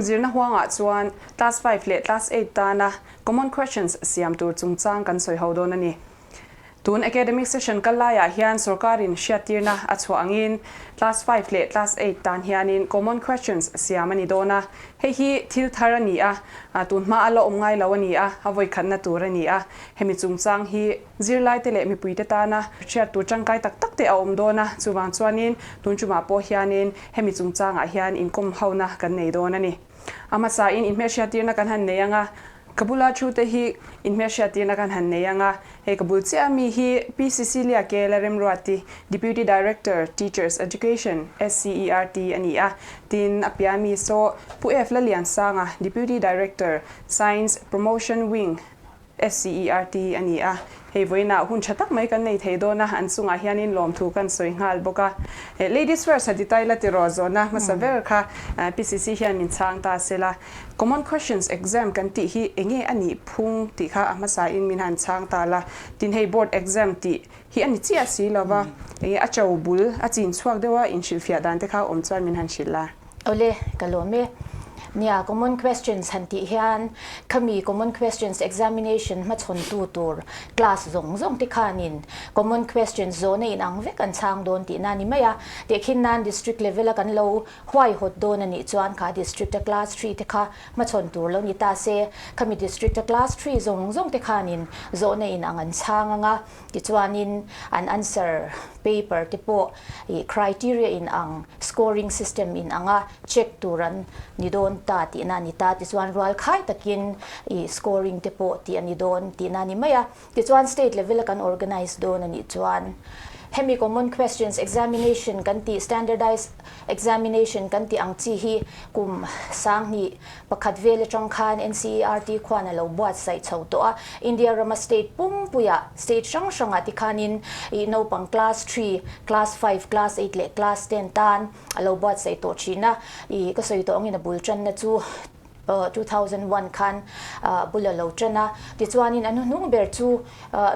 zirna huangah chuan Class 5 leh Class 8 tana Common Questions siam tur chungchang kan sawi ho dawn a ni. Tun academic session kal laiah hian sorkarin hriattirna a chhuah angin Class 5 leh Class 8 tan hianin Common Questions siam a ni dawn a. Hei hi thil thar a ni a, tun hma a la awm ngai lo a ni a, a vawikhatna tur a ni a. Hemi chungchang hi zirlaite leh mipuite tana hriat tur tangkai tak tak te a awm dawn a, chuvang chuanin tun tumah pawh hianin hemi chungchangah hian inkawm hona kan nei dawn a ni. A hmasain inhmelhriattirna kan han nei ang a, ka bula thu te hi inhmelhriattirna kan han nei ang a, hei ka bul chiah ami hi Pi Cecilia Kela Remruati, Deputy Director, Teachers Education, SCERT a ni a, tin a piah ami saw Pu F Laliansanga, Deputy Director, Science Promotion Wing, SCERT a ni a, hei vawiinah hun tha tak mai kan nei thei dawn a, an chungah hianin lawmthu kan sawi nghal bawk a. Ladies first ha ti ta ila tiraw zawhna hmasa ber kha PCC hian min chhang ta se la. Common questions exam kan tih hi enge a nih phung tih kha a hmasain min han chhang ta la. Tin hei board exam tih hi a ni chiah si lova, enge a cho bul a chin chhuak deuh a inhrilhfiah dan te kha awm chuan min han hrilh la. Awle, ka lawm e. Nia, common questions han tih hian khami common questions examination hmachhawntu tur class zawng zawng te khanin common questions zawhna inang vek an chhang dawn tihna a ni mai a. Tehkhin nan district level a kan lo huaihawt dawn a nih chuan kha district a class 3 te kha hmachhawn tur lo ni ta se, khami district a class 3 zawng zawng te khanin zawhna inang an chhang ang a. Tichuanin an answer paper te pawh ih criteria in ang, scoring system in anga check tur an ni dawn ta tihna a ni ta. Tichuan rual khai takin ih scoring te pawh tih a ni dawn tihna a ni mai a. Tichuan state level a kan organize dawn a nih chuan hemi common questions examination kan tih standardized examination kan tih ang chi hi kum 2001 vel atang khan NCERT khuan a lo buatsaih chho tawh a, India rama state pumpuiah state hrang hrangah tikhanin ih naupang class 3, class 5, class 8 leh class 10 tan a lo buatsaih tawh thin a, ih ka sawi tawh angin a bul tanna chu 2001 khan bul a lo tan a, tichuanin a hnuhnung ber chu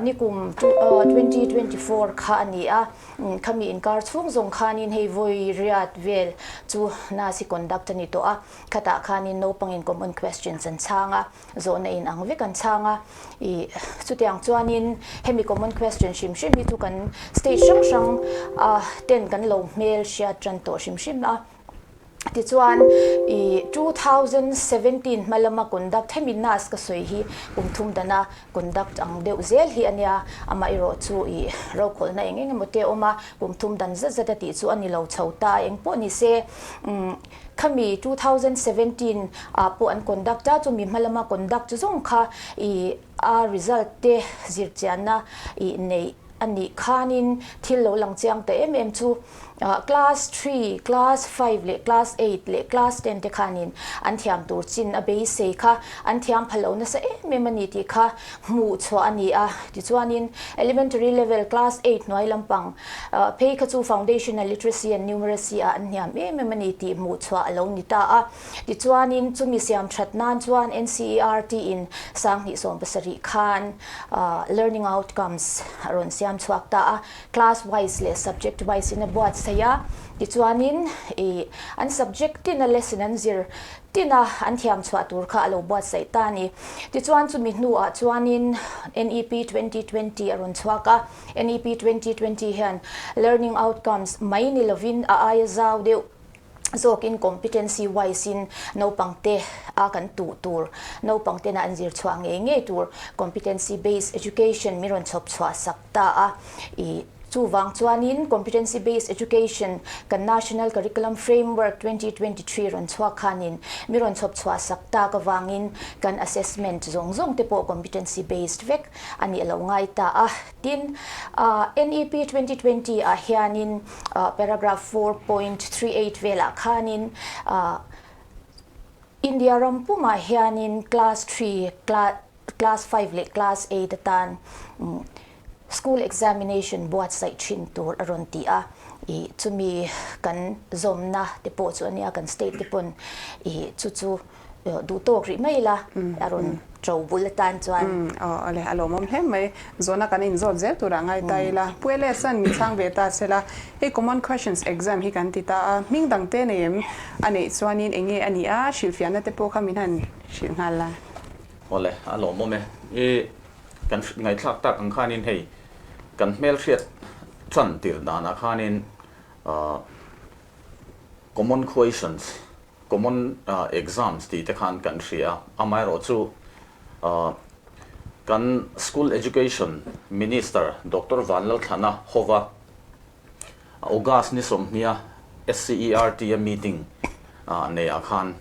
nikum 2024 kha a ni a. Khami inkar chhung zawng khanin hei vawi riat vel chu nurse hi conduct a ni tawh a, khatah khanin naupangin common questions an chhang a, zawhna in ang vek an chhang a, ih chutiang chuanin hemi common question hrim hrim hi chu kan state hrang hrang a ten kan lo hmel hriat tan tawh hrim hrim a. Tichuan ih 2017 hma lama conduct hemi nurse ka sawi hi kum thum dana conduct ang deuh zel hi a nia, amaherawh chu ih rokhawlhna eng eng emaw te a awm a, kum thum dan zat zat a tih chu a ni lo chho ta, eng pawh ni se umm khami 2017 ah pawh an conduct a, chumi hma lama conduct zawng kha ih a result te zirchianna ih neih a nih khanin thil lo lang chiang ta em em chu Class 3, Class 5 leh Class 8 leh Class 10 te khanin an thiam tur chin a beisei kha an thiam pha lo nasa em em a ni tih kha hmuh chhuah a ni a. Tichuanin Elementary level Class 8 hnuai lampang phei kha chu Foundational Literacy and Numeracy ah an hniam em em a ni tih hmuh chhuah a lo ni ta a. Tichuanin chumi siam that nan chuan NCERT in 2017 khan Learning Outcomes a rawn siam chhuak ta a. Class wise leh subject wise in a buatsaih a, tichuanin ih an subject tina lesson an zir tina an thiam chhuah tur kha a lo buatsaih ta a ni. Tichuan chumi hnuah chuanin NEP 2020 a rawn chhuak a, NEP 2020 hian learning outcomes mai ni lovin a aia zau deuh zawkin competency wise in naupangte a kan tuh tur, naupangtena an zir chhuah ngei ngei tur competency based education min rawn chhawp chhuah sak ta a. Ih chuvang chuanin competency based education kan National Curriculum Framework 2023 rawn chhuak khanin min rawn chhawp chhuah sak tak avangin kan assessment zawng zawng te pawh competency based vek a nih lo ngai ta a. Tin, NEP 2020 ah hianin Paragraph 4.38 velah khanin India ram pumah hianin Class 3, Class 5 leh Class 8 atan School Examination buatsaih thin tur a rawn ti a. Ih chumi kan zawmna te pawh chu a nia, kan state te pawn ih chu chu duh tawk rih mai ila a rawn. To bul atan chuan. Umm aw awle a lawmawm hle mai. Zawhna kan inzawt zel turah ngai ta ila. Pu Elias-a'n min chhang ve ta sela, hei common questions exam hi kan ti ta a, hming dang te nei em? A neih chuanin eng nge a nih a, hrilhfiahna te pawh kha min han hrilh nghal la. Awle a lawmawm e. I kan ngaihthlak tak ang khanin hei kan hmelhriat tan tir danah khanin common questions Common exams tih te khan kan hria a, amaherawhchu kan School Education Minister Doctor Vanlalthlana hova August ni sawmhnia SCERT a meeting neihah khan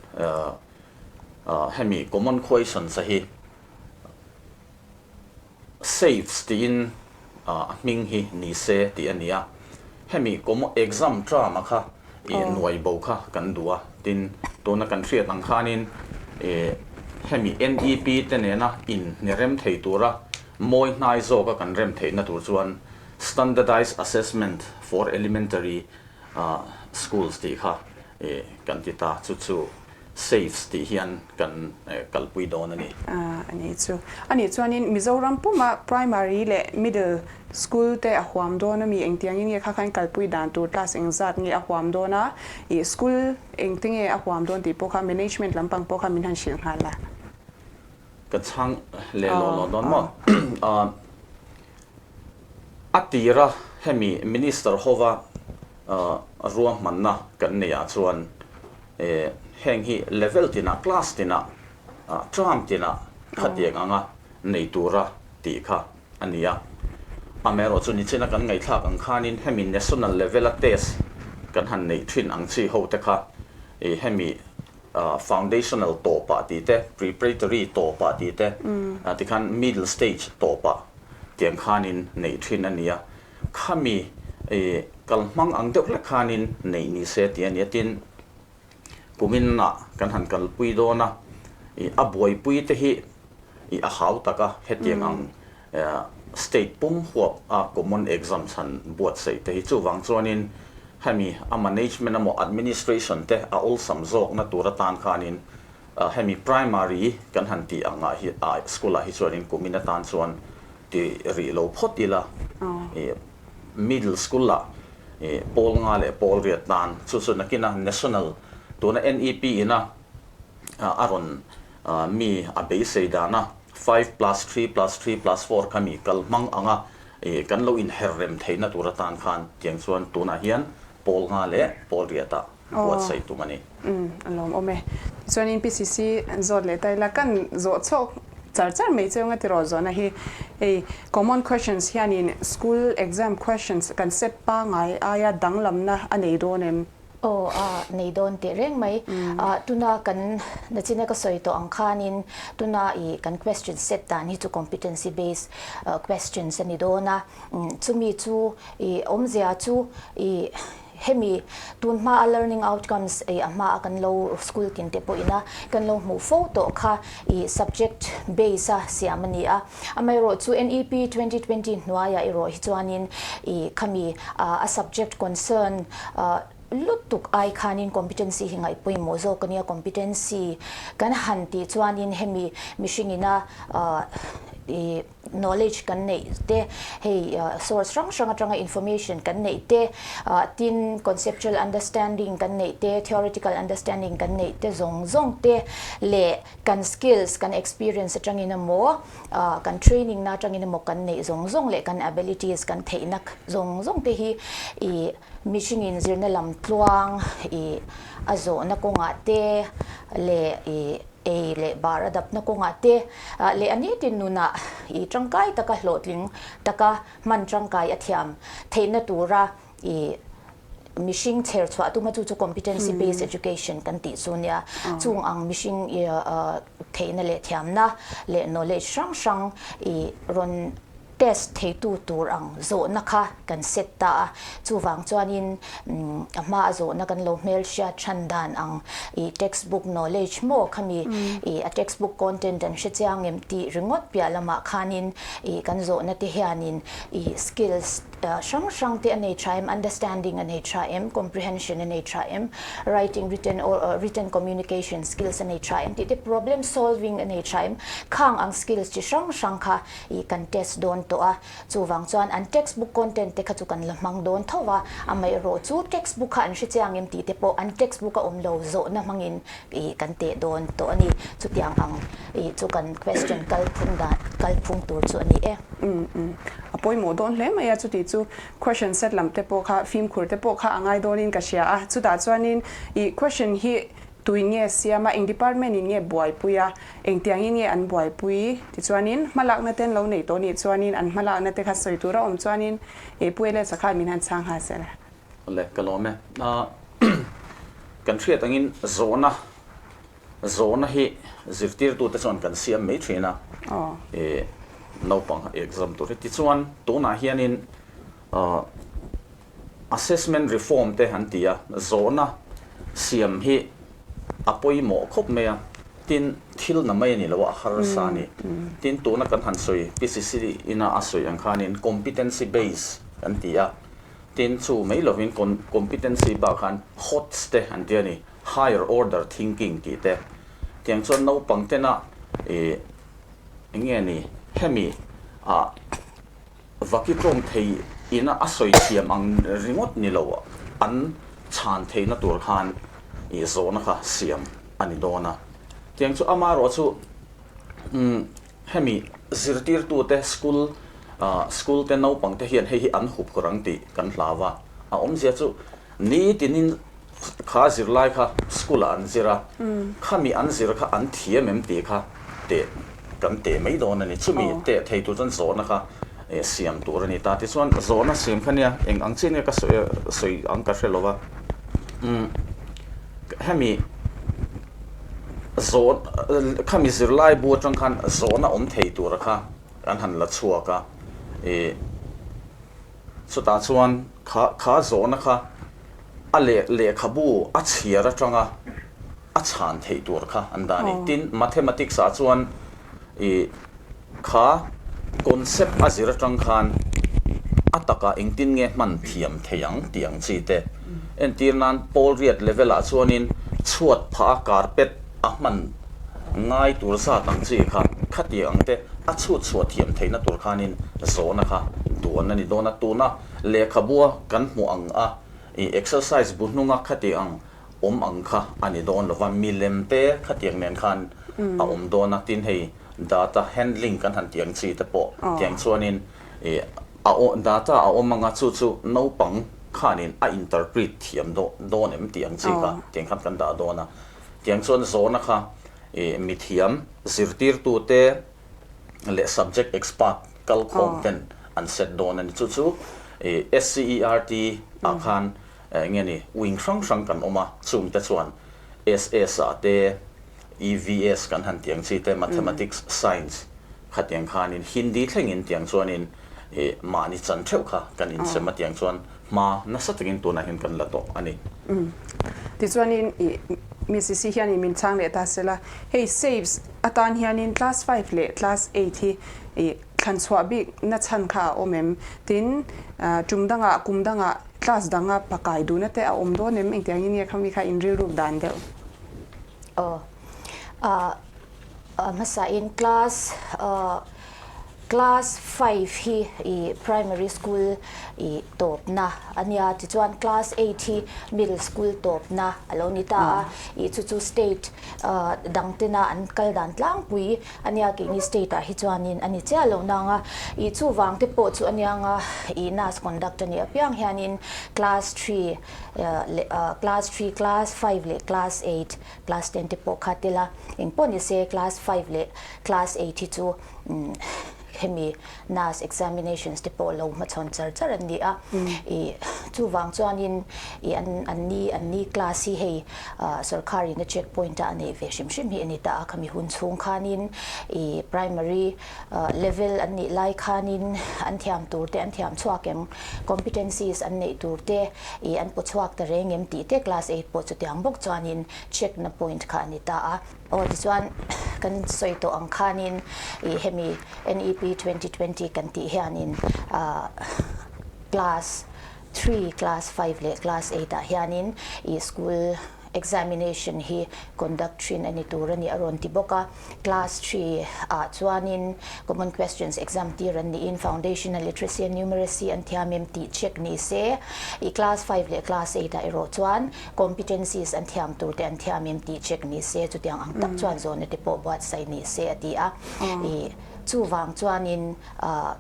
hemi common questions a hi Saves tiin a hming hi ni se tih a ni a, hemi kum exam term a kha ih nuai bo kha kan duh a, tin tuna kan hriat ang khanin ih hemi NEP te nena in ni rem thei tura mawi hnai zawka kan rem theihna tur chuan Standardized Assessment for Elementary Schools tih kha ih kan ti ta, chu chu Safes tih hian kan kalpui dawn a ni. A nih chu. A nih chuanin Mizoram puma primary leh middle school te a huam dawn a mi? Engtiangin nge kha khan kalpui dan tur class engzat nge a huam dawn a? Ih school engte nge a huam dawn tih pawh kha management lampang pawh kha min han hrilh nghal la. Ka chhang leh lawh lawh dawn maw? A tira hemi Minister hova ruahmanna kan neihah chuan heng hi level tinah, class tinah, term tinah khatiang anga nei tura tih kha a ni a. Amaherawh chu nichina kan ngaihthlak ang khanin hemi national level-a test kan han neih thin ang chi ho te kha hemi foundational tawpah tih te, preparatory tawpah tih te, tikhan middle stage tawpah tiang khanin neih thin a ni a. Khami kalhmang ang deuh hlek khanin neih ni se tih a ni a. Tin, kuminah kan han kalpui dawn a, a buaipui te hi a hau tak a, hetiang ang State pum huap a common exam chhan buatsaih te hi chuvang chuanin hemi a management emaw administration te a awlsam zawkna tur atan khanin hemi primary kan han tih ang ah hi ah school ah hi chuanin kumin atan chuan ti rih lo phawt ila ih middle school ah ih pawl nga leh pawl riat tan chu chu nakina national tuna NEP ina a rawn Mi a beisei dana 5+3+3+4 kha mi kal hmang anga kan lo inher rem theihna tur atan khan tiang chuan tunah hian pawl nga leh pawl riatah buatsaih tum a ni. Umm a lawmawm e. Tichuanin PCC zawt leh ta ila kan zawh chhuak char char mai cheu nga tiraw zawhna hi hei common questions hianin school exam questions kan set pangai aia danglamna a nei dawn em? Aw a nei dawn teh reng mai. Tuna kan nachina ka sawi tawh ang khanin tuna i kan question set dan hi chu competency based questions a ni dawn a. Chumi chu i awmzia chu i hemi tun hma a learning outcomes i a hma a kan lo school tin te pawh ina kan lo hmuh fo tawh kha i subject base a siam a ni a. Amaherawh chu NEP 2020 hnuaiah erawh hi chuanin i khami a subject concern lutuk ai khanin competency hi ngaih pawimawh zawk a nia. Competency kan han tih chuanin hemi mihringina i knowledge kan neih te, hei source hrang hrang atanga information kan neih te, tin conceptual understanding kan neih te, theoretical understanding kan neih te zawng zawng te leh Kan skills, kan experience atangin emaw, kan training na atangin emaw kan neih zawng zawng leh kan abilities, kan theihna zawng zawng te hi i mihringin zirna lam tluang i a zawhna kawngah te leh i ei leh bar a dapna kawngah te leh a nitin nunah i tangkai taka hlawhtling taka hman tangkai a thiam theihna tura I mihring chher chhuah tuma chu chu competency based education kan tih chu nia. Chung ang mihring i theihna leh thiamna leh knowledge hrang hrang i rawn. test theitu tur ang zawhna kha kan set ta a, chuvang chuanin a hma a zawhna kan lo hmelhriat than dan ang i textbook knowledge maw khami i a textbook content an hre chiang em tih ringawt piah lamah khanin i kan zawhna te hianin i skills hrang hrang te a nei tha em, understanding a nei tha em, comprehension a nei tha em, writing written or written communication skills a nei tha em tih te problem solving a nei tha em, khang ang skills chi hrang hrang kha i kan test dawn tawh a, chuvang chuan an textbook content te kha chu kan la hmang dawn tho va, amaherawh chu textbook kha an hre chiang em tih te pawh an textbook a awm lo zawhna hmangin i kan teh dawn tawh a ni. Chutiang ang i chu kan question kalphung dan kalphung tur chu a ni e. Umm umm a pawimawh dawn hle mai a, chuti chu question set lam te pawh kha fimkhur te pawh kha a ngai dawnin ka hria a, chutah chuanin i question hi Tuin nge siam a, eng department in nge buaipui a, engtiangin nge an buaipui? Tichuanin, hmalakna te an lo neih tawh nih chuanin an hmalakna te kha sawi tur a awm chuanin e Pu Elias-a khan min han chhang nghal sel a. Awle, ka lawm e. Kan hriat angin zawhna, zawhna hi zirtirtute chuan kan siam mai thin a, e naupang exam tur hi. Tichuan, tunah hianin Assessment reform te an ti a, zawhna siam hi a pawimawh khawp mai a, tin thil na mai a ni lo a, a harsa a ni. Tin tuna kan han sawi PCC ina a sawi ang khanin competency base kan ti a, tin chu mai lovin competency bak khan HOTS te an ti a ni, higher order thinking tih te, tiang chuan naupang tena ih eng nge ni hemi ah Vaki tlawm thei ina a sawi thiam ang ringawt ni lo an chhan theihna tur khan ih zawhna kha siam a ni dawn a. Tiang chu amaherawh chu umm hemi zirtirtute school ah school te naupang te hian hei hi an hup khur ang tih kan hlau a. A awmzia chu Nitinin kha zirlai kha school ah an zir a, khami an zir kha an thiam em tih kha teh kan teh mai dawn a ni. Chumi teh thei tur chuan zawhna kha siam tur a ni ta. Tichuan zawhna siam kha nia eng ang chiah nge ka sawi sawi ang ka hre lo va. Umm hemi zawh khami zirlai bu atang khan zawhna awm thei tura kha an han la chhuak a ih. Chutah chuan kha kha zawhna kha a leh lehkhabu a chhiar atanga a chhan theih tur kha an dah a ni. Tin, Mathematics ah chuan ih kha concept a zir atang khan a takah engtin nge hman thiam thei ang tih ang chi te. Entir nan pawl riat level ah chuanin chhuat phah a carpet a hman ngai tur zat ang chi kha khatiang ang te a chhut chhuah thiam theihna tur khanin zawhna kha duan a ni dawn a. Tuna lehkhabua kan hmuh ang a ih exercise bu hnunga khatiang ang awm ang kha a ni dawn lova, milem te khatiang nen khan a awm dawn a. Tin hei data handling kan han tih ang chi te pawh tiang chuanin ih a data a awm anga chu chu naupang khanin a interpret thiam dawn em tih ang chi kha tiang khan kan dah dawn a. Tiang chuan zawhna kha ih mithiam zirtirtute leh subject expert kalkhawm ten an set dawn a ni. Chu chu ih SCERT ah khan eng nge ni wing hrang hrang kan awm a, chungte chuan SS ah te, EVS kan han tiang chi te, Mathematics, Science khatiang khanin Hindi thlengin tiang chuanin ih mahni chan theuh kha kan insem a tiang chuan hma nasa takin tunah hian kan la tawh a ni. Tichuanin ih Missisi hianin min chhang leh ta sela, hei saves atan hianin class five leh class eight hi ih thlan chhuah bik na chhan kha a awm em? Tin, tum dangah kum dangah class danga pakai duhna te a awm dawn em? Engtiangin nge khami kha in rilruk dan deuh? Aw. A hmasain class class five hi i primary school i tawpna a nia tichuan class eight hi middle school tawpna a lo ni ta a i chu chu state dang tena an kal dan tlangpui a nia keini state ah hi chuanin a ni chiah lo nang a i chuvang te pawh chu a nia nga i nurse conduct a nih apiang hianin class three leh class three class five leh class eight Class ten te pawh kha tel a, engpawh ni se class five leh class eight hi chu. hemi NAS examinations te pawh lo hmachhawn char char an ni a. I chuvang chuanin i an an ni an ni class hi hei sorkharin a check point a a neih ve hrim hrim hi a ni ta a. Khami hun chhung khanin i primary level an nih lai khanin an thiam tur te an thiam chhuak em, competencies an neih tur te i an paw chhuak ta reng em tih te class eight pawh chutiang bawk chuanin check na point kha a ni ta a. Aw tichuan kan sawi tawh ang khanin ih hemi NEP 2020 kan tih hianin ah class three, class five leh class eight ah hianin ih school examination hi conduct thin a ni tur a ni a rawn ti bawk a. Class three ah chuanin common questions exam tir an niin foundational literacy and numeracy an thiam em tih check ni se ih class five leh class eight ah erawh chuan Competencies an thiam tur te an thiam em tih check ni se, chutiang ang tak chuan zawhna te pawh buatsaih ni se a ti a. I chuvang chuanin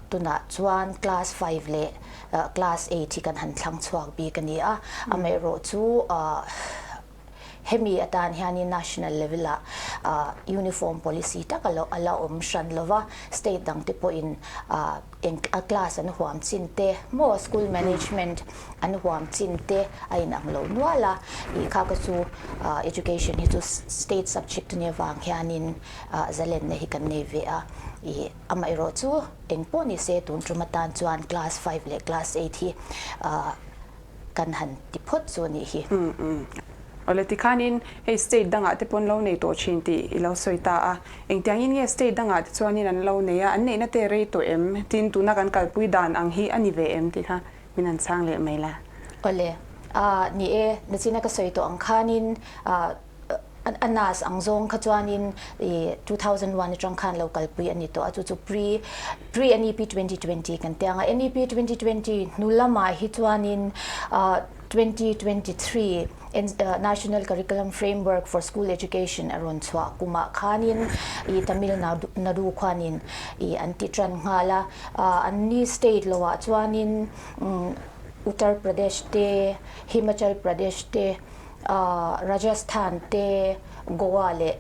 tunah chuan class five leh class eight hi kan han thlang chhuak bik a ni a. Amaherawh chu hemi atan hianin national level ah uniform policy tak a la awm hran lova, state dang te pawhin Eng a class an huam chin te maw school management an huam chin te a inang lo nual a, ih kha ka chu education hi chu state subject a nia vang hianin zalenna hi kan nei ve a, ih amaherawh chu eng pawh ni se tun tum atan chuan class five leh class eight hi kan han ti phawt chu a nih hi. Awle tikhanin hei state dangah te pawn lo nei tawh thin tih i lo sawi ta a, engtiangin nge state dangah te chuanin an lo nei a, an neihna te rei tawh em? Tin, tuna kan kalpui dan ang hi a ni ve em tih kha min han chhang leh mai la. Awle, ah ni e, nachina ka sawi tawh ang khanin ah A nas ang zawng kha chuanin i 2001 atang khan lo kalpui a ni tawh a, chu chu pre pre NEP 2020 kan ti ang a. NEP 2020 hnu lamah hi chuanin 2023 National Curriculum Framework for School Education a rawn chhuah kumah khanin i Tamil Nadu khuanin i an ti tan nghal a. Anni state loah chuanin Uttar Pradesh te, Himachal Pradesh te, Rajasthan te, Goa leh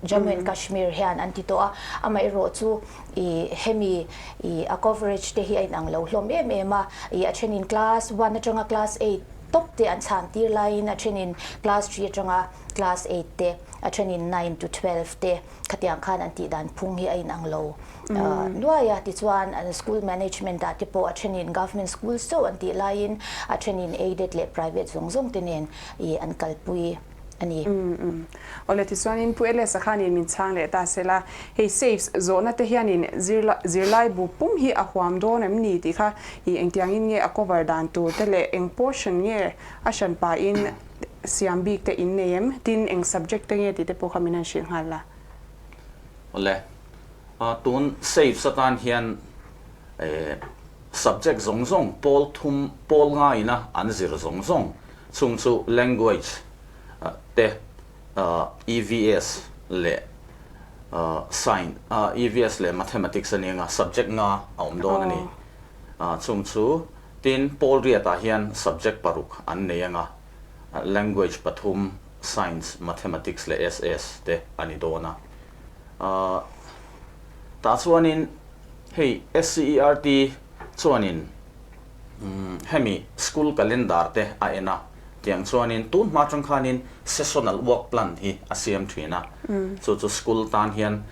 Jammu and Kashmir hian an ti tawh a, amaherawh chu i hemi i a coverage te hi a inang lo hlawm em em a, i a thenin class one atanga class eight tawp te an chhan tir laiin a thenin class three atanga class eight te, a thenin nine to twelve te khatiang khan an tih dan phung hi a inang lo. Nuai a, tichuan an school management ah te pawh a thenin government schools chauh an tih laiin a thenin aided leh private zawng zawng te nen ih an kalpui a ni. Awle tichuanin Pu Elias-a khanin min chhang leh ta sela, hei safes zawhna te hianin zirlaibu pum hi a huam dawn em ni tih kha ih engtiangin nge a cover dan tur te leh eng portion nge a hran pahin siam bik te in nei em? Tin eng subject te nge tih te pawh kha min han hrilh nghal la. Awle Tun saves atan hian subject zawng zawng pawl thum pawl ngaina an zir zawng zawng chung chu language te EVS leh science EVS leh mathematics a ni anga subject nga a awm dawn a ni. Chung chu tin pawl riatah hian subject paruk an nei anga language pathum science mathematics leh SS te a ni dawn a. Tah chuanin hei SCERT chuanin hemi school calendar te a en a, tiang chuanin tun hma atang khanin sessional work plan hi a siam thin a, chu chu school tan hian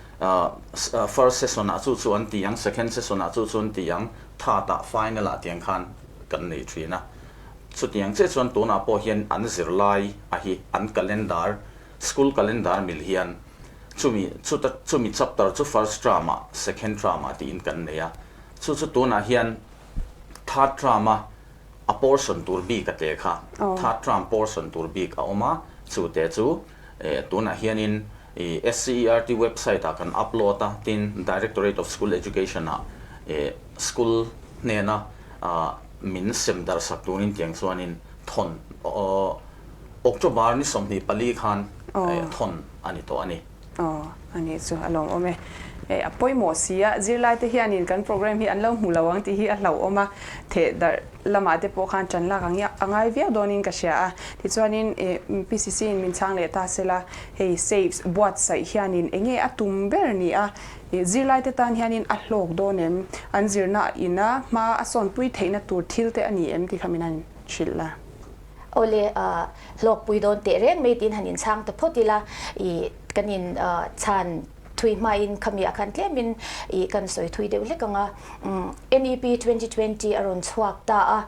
first session ah chu chu an ti ang, second session ah chu chu an ti ang, third ah final ah tiang khan kan nei thin a. Chutiang chiah chuan tunah pawh hian an zirlai a hi an calendar School calendar mil hian chumi chuta chumi chapter chu first term ah second term ah tiin kan nei a, chu chu tunah hian third term a a portion tur bik a te kha third term portion tur bik a awm a, chu te chu eh tunah hianin ih SCERT website ah kan upload a, tin Directorate of School Education ah eh school hnena ah min sem darh sak turin tiang chuanin thawn aw October ni 24 khan thawn a ni tawh a ni. Aw, a nih chu a lawmawm e. Hei a pawimawh si a, zirlaite hianin kan program hi an lo hmu lo ang tih hi a hlauhawm a, theh darh lamah te pawh khan ṭan lak ang a ngai viau dawnin ka hria a. Tichuanin PCC in min chhang leh ta sela, hei SAFES buatsaih hianin eng nge a tum ber ni a? Zirlaite tan hianin a hlawk dawn em? An zirna ina hma a sawnpui theihna tur thil te a ni em tih kha min han hrilh la. Awle, hlawkpui dawn teh reng mai tiin han inchhang ta phawt ila, i kan in chhan thui hmain khami ah khan tlemin i kan sawi thui deuh hlek ang a. NEP 2020 a rawn chhuak ta a,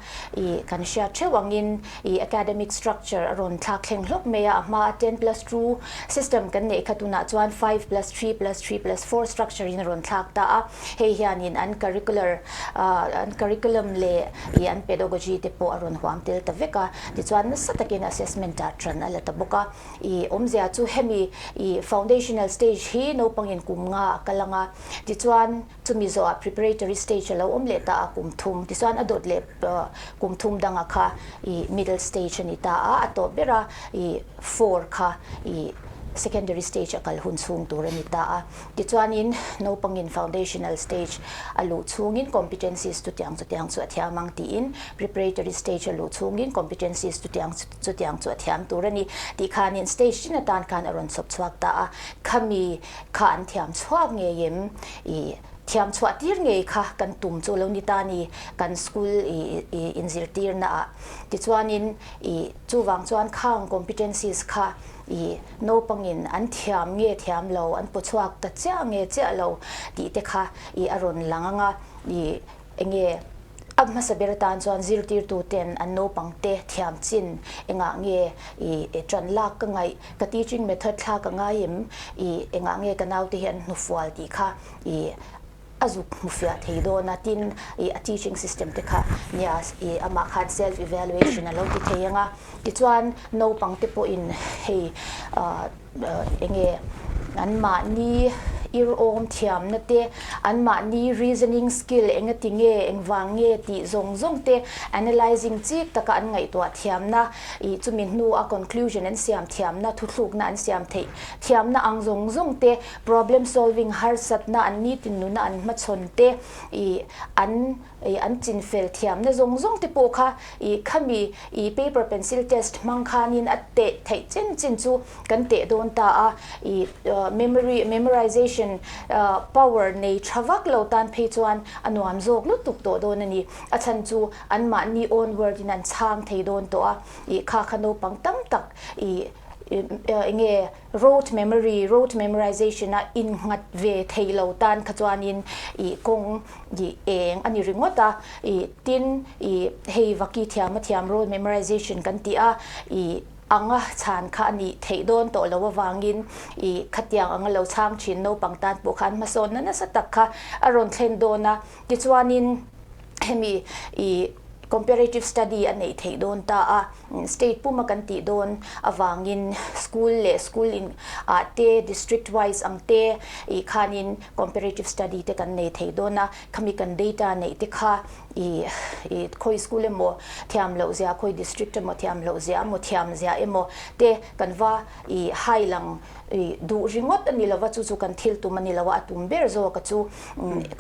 i kan hriat theuh angin i academic structure a rawn thlak thleng hlawk mai a, a hma a ten plus two system kan neih kha tunah chuan five plus three plus three plus four structure in a rawn thlak ta a, hei hianin an curricular an curriculum leh i an pedagogy te pawh a rawn huam tel ta vek a, tichuan nasa takin assessment ah tan a la ta bawk a, i awmzia chu hemi i foundational stage hi naupangin kum nga a kal ang a, tichuan Chumi zawhah preparatory stage a lo awm leh ta a, kum thum tichuan a dawt leh kum thum danga kha i middle stage a ni ta a, a tawp bera i four kha i secondary stage a kal hun chhung tur a ni ta a. Tichuanin naupangin foundational stage a luh chhungin competencies chutiang chutiang chu a thiam ang tiin preparatory stage a luh chhungin competencies chutiang chutiang chu a thiam tur a ni tih khanin stage tin atan khan a rawn chhawp chhuak ta a. Khami Kha an thiam chhuak ngei em? I thiam chhuah tir ngei kha kan tum chu lo ni ta ni kan school i i inzirtirna ah. Tichuanin i chuvang chuan khang competencies kha i naupangin an thiam nge thiam lo, an paw chhuak ta chiah nge chiah lo tih te kha i a rawn lang ang a. I Enge a hmasa ber atan chuan zirtirtuten an naupangte thiam chin engah nge i ṭan lak ka ngaih, ka teaching method thla ka ngai em, i engah nge ka naute hi an hnufual tih kha i a zuk hmufiah thei dawn a, tin i a teaching system te kha nia i amah khan self evaluation a lo ti thei ang a, tichuan naupangte pawhin hei Enge anmahni irawm thiamna te, anmahni reasoning skill engati nge, engvang nge tih zawng zawng te analyzing chik taka an ngaihtuah thiamna, ih chumi hnu a conclusion an siam thiamna, thuthlukna an siam theih thiamna ang zawng zawng te, problem solving harsatna an nitin nuna an hmachhawn te, ih an ih an chinfel thiamna zawng zawng te pawh kha ih khami ih paper pencil test hmang khanin a teh theih chin chin chu kan teh dawn ta a, ih memory memorization power nei tha vak lo tan phei chuan a nuam zawk lutuk tawh dawn a ni. A chhan chu anmahni own word in an chhang thei dawn tawh a, ih kha kha naupang tam tak ih eng nge rote memory rote memorization a innghat ve thei lo tan kha chuanin ih kawng Ih eng a ni ringawt a, ih tin ih hei vaki thiam a thiam rote memorization kan tih a, ih anga chhan kha a nih theih dawn tawh lo avangin ih khatiang anga lo chhang thin naupang tan pawh khan hmasawnna nasa tak kha a rawn thlen dawn a. Tichuanin hemi ih comparative study a neih theih dawn ta a, State puma kan tih dawn avangin school leh school in ah te district wise ang te ih khanin comparative study te kan nei thei dawn a, khami kan data neih te kha ih ih khawi school emaw thiam loh zia khawi district emaw thiam loh zia emaw thiam zia emaw te kan va ih hai lang ih duh ringawt a ni lova chu chu kan thil tum a ni lo a, a tum ber zawk a chu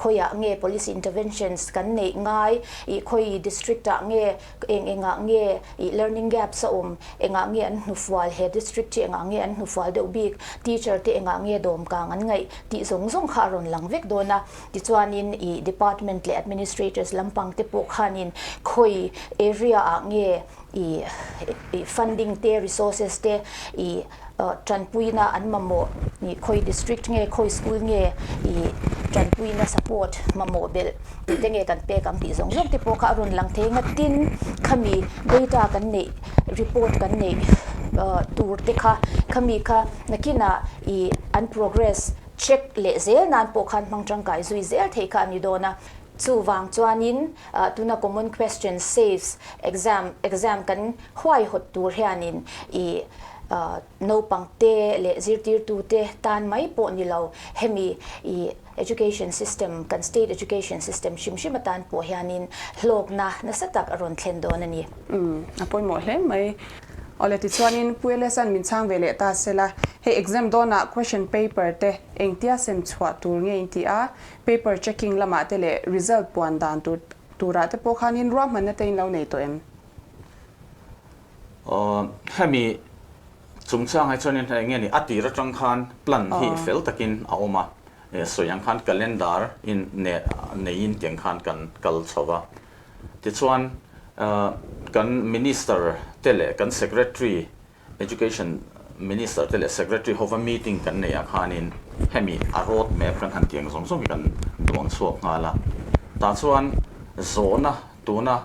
khawiah nge policy interventions kan neih ngai ih khawi district ah nge Eng engah nge ih learning gaps a awm, engah nge an hnufual, he district hi engah nge an hnufual deuh bik, teacher te engah nge dawm kang an ngaih tih zawng zawng kha a rawn lang vek dawn a. Tichuanin ih department leh administrators lampang te pawh khanin khawi area ah nge ih ih funding te resources te ih Tanpuina an mamawh nih khawi district nge khawi school nge ih tanpuina support mamawh belh tih te nge kan pek ang tih zawng zawng te pawh kha a rawn lang thei ang a, tin khami data kan neih report kan neih tur te kha khami kha nakinah ih an progress check leh zel nan pawh khan hmang tangkai zui zel theih kha a ni dawn a, chuvang chuanin tuna common question saves exam exam kan Huaihawt tur hianin i naupangte leh zirtirtute tan mai pawh ni lo, hemi i education system, kan state education system hrim hrim atan pawh hianin hlawkna nasa tak a rawn thlen dawn a ni. Umm, a pawimawh hle mai. Awle tichuanin Pu Eliasan min chhang ve leh ta sela, hei exam dawnah question paper te engtia sem chhuah tur nge in ti a, paper checking lamah te leh result puan dan tur turah te pawh khanin ruahmanna te in lo nei tawh em? Hemi chungchangah chuanin eng nge ni a tir atang khan plan hi fel takin a awm a. sawi ang khan calendar in neiin tiang khan kan kal chho va. Tichuan kan Minister te leh kan Secretary Education Minister te leh Secretary hova meeting kan neih ah khanin hemi a road map kan han tiang zawng zawng hi kan duang chhuak nghal a. Tah chuan zawhna tuna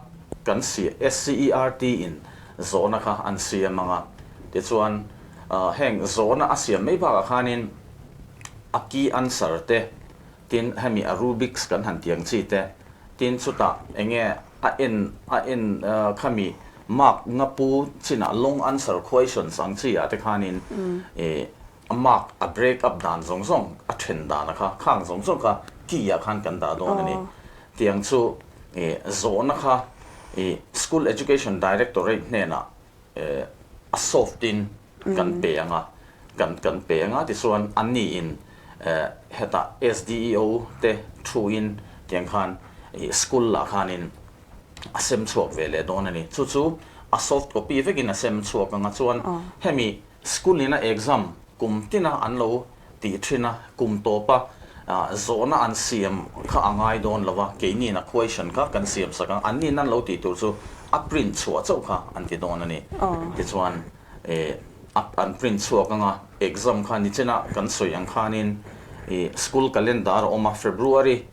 kan SCERT in zawhna kha an siam ang a. Tichuan heng zawhna a siam mai bakah khanin a key answer te Tin, hemi a Rubik's kan han tiang chi te, tin chutah enge a en a en khami mark nga pu chinah long answer questions ang chi ah te khanin ih a mark a break up dan zawng zawng a then dan a kha khang zawng zawng kha key ah khan kan dah dawn a ni. Tiang chu ih zawhna kha ih School Education Directorate hnenah a soft in kan pe ang a, kan kan pe ang a tichuan anni in hetah SDEO te thu in tiang khan ih school lah khanin a sem chhuak ve leh dawn a ni. Chu chu a soft copy vekin a sem chhuak ang a chuan hemi school in a exam kum tina an lo tih thin a, kum tawpa zawhna an siam kha a ngai dawn lo a, keiniin a question kha kan siam sak ang, anniin an lo tih tur chu a print chhuah chauh kha an ti dawn a ni. Tichuan an print chhuak ang a, exam kha nichina kan sawi ang khanin school calendar a awm a, February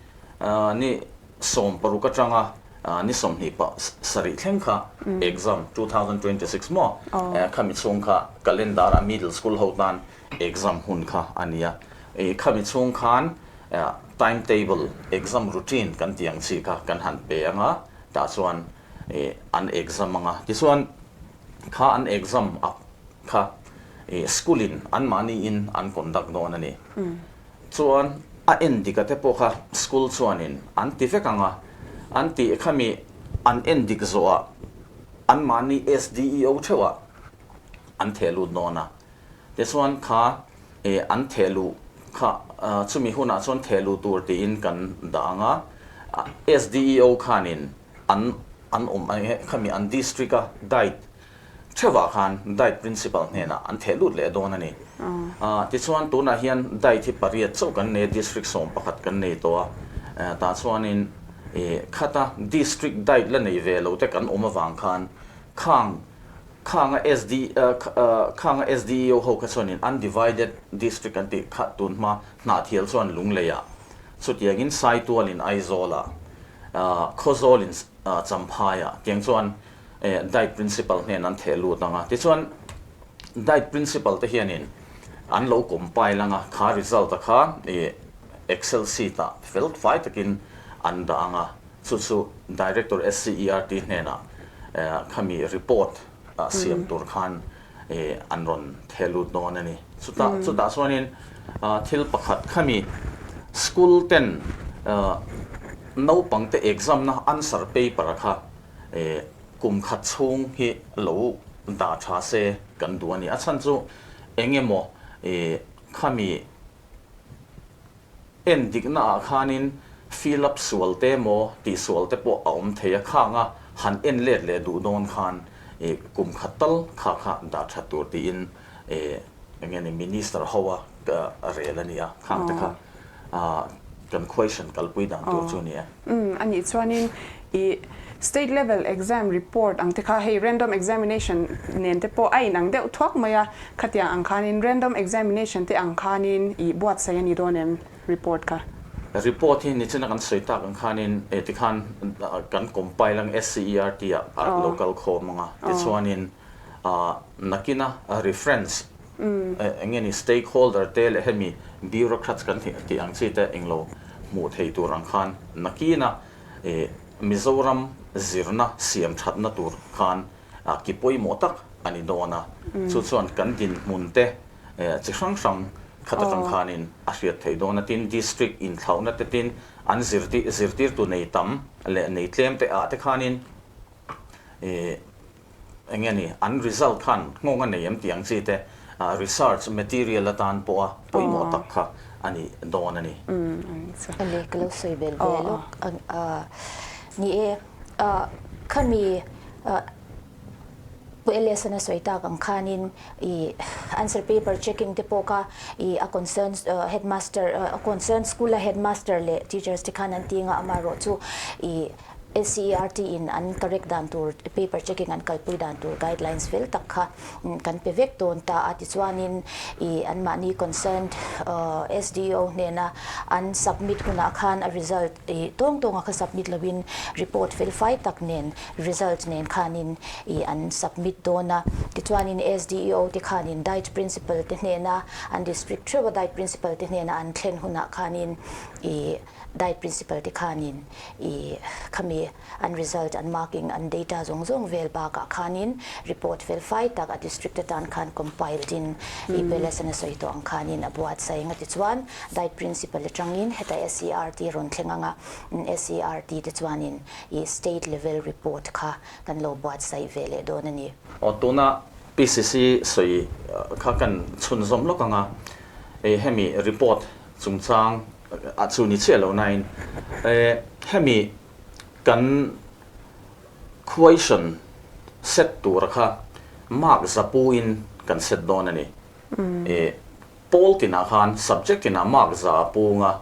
ni 16 atanga ni 20 pah sarih thleng kha exam 2026 maw khami chhung kha calendar ah middle school ho tan Exam hun kha a nia. I khami chhung khan time table, exam routine kan tih ang chi kha kan han pe ang a, tah chuan an exam ang a. Tichuan kha an exam a kha school in anmahni in an conduct dawn a ni. Chuan a en dik a te pawh kha school chuanin an ti vek ang a, an tih khami an en dik zawhah anmahni SDEO theuhah an theh lut dawn a. Tichuan kha an theh luh kha chumi hunah chuan theh luh tur tiin kan dah ang a, SDEO khanin an an awm khami an district a diet theuhah khan diet principal hnenah an theh lut leh dawn a ni. Tichuan tunah hian diet hi pariat chauh kan nei a, district 11 kan nei tawh a, tah chuanin khata district diet la nei ve lo te kan awm avang khan khang Khanga SD khanga SDEO ho kha chuanin undivided district an tih kha tun hma Hnahthial chuan Lungleiah chutiangin Saitualin Aizawlah Khawzawlin Champhaiah tiang chuan Diet Principal hnen an theh lut ang a. Tichuan Diet Principal te hianin an lo compile ang a, kha result a kha Excel sheet ah fel fai takin an dah ang a. Chu chu Director SCERT hnenah khami report siam tur khan an rawn theh lut dawn a ni. Chutah chutah chuanin thil pakhat khami school ten naupangte exam na answer paper kha kum khat chhung hi lo dah tha se kan duh a ni. A chhan chu eng emaw khami En dikna ah khanin fill up sual te maw tih sual te pawh a awm thei a, khang a han en let leh duh dawn khan ih kum khat tal kha kha dah that tur tiin ih eng nge ni minister ho a rel a nia khang te kha kan question kalpui dan tur chu a ni e. Umm a nih chuanin ih state level exam report ang te kha hei random examination nen te pawh a inang deuh thuak mai a, khatiang ang khanin random examination te ang khanin ih buatsaih a ni dawn em report kha? Report hi nichina kan sawi tak ang khanin eh tikhan kan compile ang SCERT ah a lo kal khawm ang a, tichuanin ah nakina reference eng nge ni stakeholder te leh hemi bureaucrats kan tih ang chi te englo hmuh thei tur ang khan nakina ih Mizoram zirna siam thatna tur khan ki pawimawh tak a ni dawn a, chu chuan kan dinhmun te chi hrang hrang khat atang khanin a hriat theih dawn a, tin district inthlauhna te tin an zirtirtu nei tam leh nei tlem te ah te khanin ih Eng nge ni, an result khan nghawng a nei em tih ang chi te research material atan pawha pawimawh tak kha a ni dawn a ni. Ani, ka lo sawi bel ve lawk a ni e. Khami. Pu Elias-an a sawi tak ang khanin ih answer paper checking te pawh kha ih a concern headmaster a concern school a headmaster leh teachers te khan an ti anga amaherawh chu ih SCERT in an correct dan tur paper checking an kalpui dan tur guidelines fel tak kha kan pe vek dawn ta a tichuanin ih anmahni concerned SDO hnena an submit hunah khan a result ih tawng tawnga kha submit loin report fel fai tak nen Result nen khanin ih an submit dawn a, tichuanin SDEO te khanin Diet Principal te hnena an District theuha Diet Principal te hnena an thlen hunah khanin ih Diet Principal te khanin ih khami an result an marking an data zawng zawng vel bakah khanin report fel fai tak a District atan khan compiled in ih Palace-an a sawi tawh ang khanin a buatsaih ang a tichuan Diet Principal atangin heta SCERT rawn thleng anga SCERT te chuanin I state level report kha kan lo buatsaih ve leh dawn a ni. Aw tuna PCC sawi kha kan chhunzawm lawk ang a, hemi report chungchang ah chu ni chiah lo nain hemi kan question set tura kha mark zapu in kan set dawn a ni. Pawl tinah khan subject tinah mark za a pung a,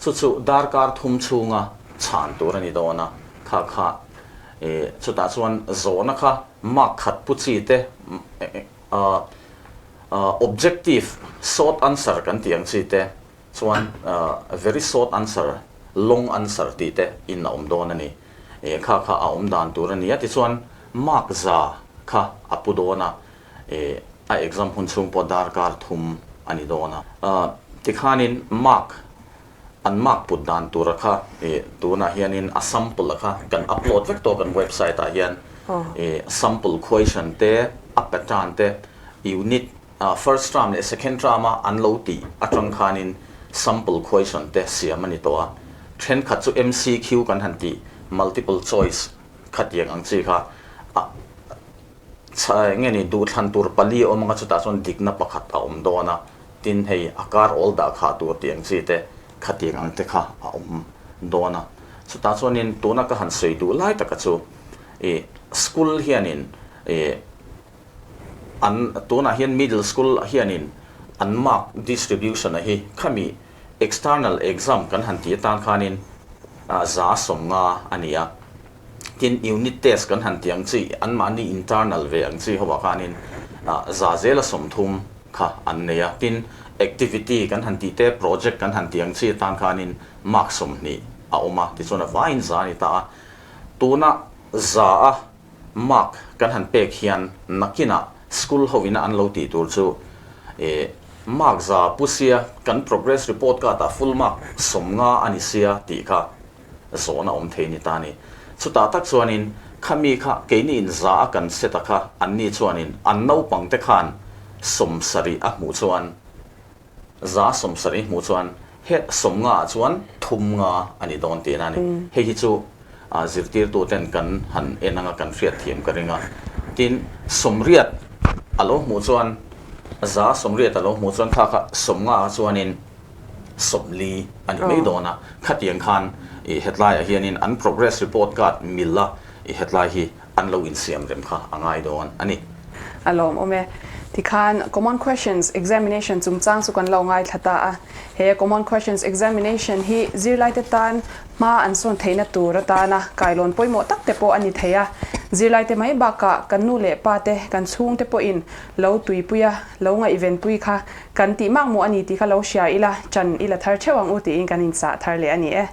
chu chu darkar thum chhunga chhan tur a ni dawn a, kha kha eh chutah chuan zawhna kha mark khat pu chi te ah objective short answer kan tih ang chi te chuan very short answer, long answer tih te in a awm dawn a ni. Eh kha kha a awm dan tur a ni a, tichuan mark za kha a pu dawn a, Eh, a exam hun chhung pawh darkar thum a ni dawn a. Tikhanin mark, an mark put dan tura kha eh tunah hianin a sample a kha kan upload vek tawh kan website ah hian eh sample question te, a pattern te, unit first term leh second term a an lo tih atang khanin sample question te siam a ni tawh a. Thenkhat chu MCQ kan han tih multiple choice khatiang ang chi kha a Chhai nge ni duhthlan tur pali a awm anga chutah chuan dikna pakhat a awm dawn a, tin hei a kar awl dah khah tur tih ang chi te khatiang ang te kha a awm dawn a. Chutah chuanin tuna ka han sawi duh lai taka chu ih school hianin ih an tunah hian middle school hianin an mark distribution a hi khami external exam kan han tih atan khanin 150 a ni a. Tin, unit test kan han tih ang chi, anmahni internal ve ang chi ho ah khanin 100 kha an nei a. Tin, activity kan han tih te, project kan han tih ang chi atan khanin mark 20 a awm a, tichuan a vaiin za a ni ta a. Tuna za a mark kan han pek hian nakinah school ho ina an lo tih tur chu mark za pu sia, kan progress report card ah full mark 50 a ni sia tih kha zawhna awm thei ni ta ni. Chutah tak chuanin khami kha keini in za a kan set a kha anni chuanin an naupang te khan 70 a hmuh chuan 70% hmuh chuan he 50 ah chuan 30 a ni dawn tihna a ni. Hei hi chu zirtirtu ten kan han en anga kan hriat thiam ka ring a. Tin, 80 a lo hmuh chuan 80% a lo hmuh chuan kha kha 50 ah chuanin 40 a ni mai dawn a, khatiang khan i hetlaiah hianin an progress report card mil a i hetlai hi an lo insiam rem kha a ngai dawn a ni. A lawmawm e. Tikhan Common Questions Examination chungchang chu kan lo ngaithla ta a. He Common Questions Examination hi zirlaite tan hma an sawn theihna tur atana kailawn pawimawh tak te pawh a ni thei a. Zirlaite mai bakah kan nu leh pa te, kan chhungte pawhin lo tuipui a, lo ngaihvenpui kha Kan tih mak maw a ni tih kha lo hria ila, chan ila thar theuh ang u tiin kan inchah thar leh a ni e.